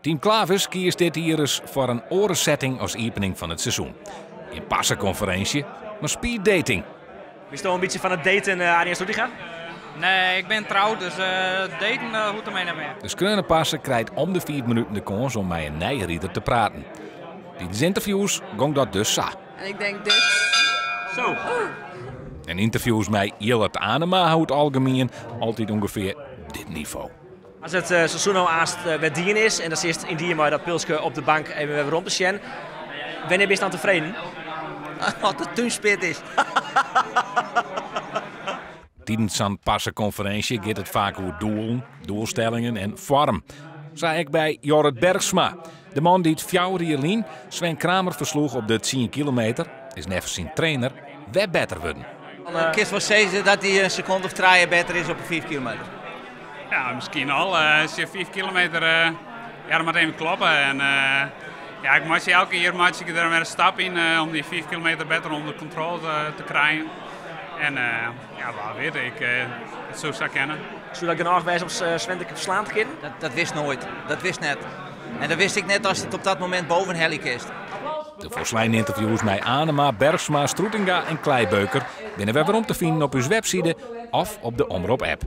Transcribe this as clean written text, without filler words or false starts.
Team Clavis kiest dit jier ris foar in oare setting as iepening fan it seizoen. Gjin parsekonferinsje, mar speeddating. Bisto in bytsje fan it daten, Arjen Stroetinga? Nee, ik bin troud, dus daten hoecht my net mear. De skreaune parse krijt om de fiif minuten de kâns om mei in nije rider te praten. Tidens ynterviews gong dat dus sa. En ik denk dit. Zo. En ynterviews mei Jillert Anema hawwe oer it algemien altyd ûngefear dit nivo. As it seizoen no aanst wer dien is en dan sitst yndie mei dat pilske op de bank even wer werom te sjen, wannear bist dan tefreden? As de tún spit is. Tidens sa'n parsekonferinsje giet it faak oer doelen, doelstellingen en foarm. Sa ek by Jorrit Bergsma. De man dy't fjouwer jier lyn Sven Kramer fersloech op de tsien kilometer, is neffens syn trainer wer better wurden. Kinst wol sizze dat hy in sekonde of trije better is op de fiif kilometer. Ja, miskien al. As je fiif kilometer, ja, dat moat even kloppe. En ja, ik meitsje elke jier meitsje ik der wer in stap yn om dy fiif kilometer better ûnder kontrôle te krijen. En ja, wa wit, ik, it soe sa kinne. Soe dat genôch wêze om Sven te ferslaan te kinnen? Dat wist noait. Dat wist net. En dat wist ik net ast it op dat momint boven helje kinst. De folsleine ynterviews mei Anema, Bergsma, Stroetinga en Kleibeuker binne wer werom te finen op ús webside of op de Omrop-app.